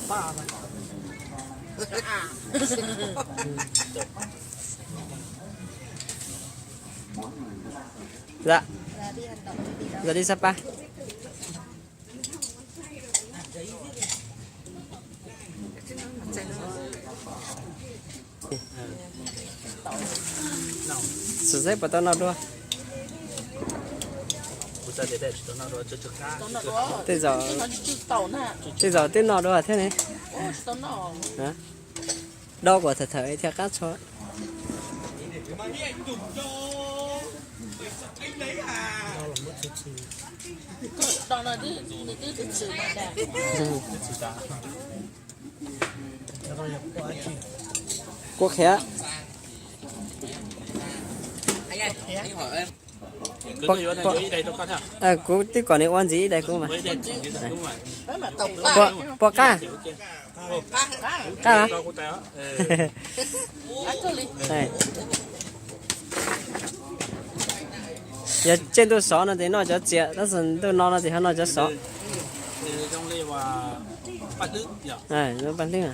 Zam li xab pab. Xwm xeb puas tau noj dua? Tej zaum, tej zaum twb noj dua thiab ne. Dob kuas tham tham thiaj qab tso. Kuv qhiav. Kuv twb kom nws ua ntxiv ib daim kuv mas. Puas qab? Qab los? Yog tsej ntuj sov no ces noj cov txias, tab sis ntuj no no ces ho noj cov sov. Zoo paj hlwb.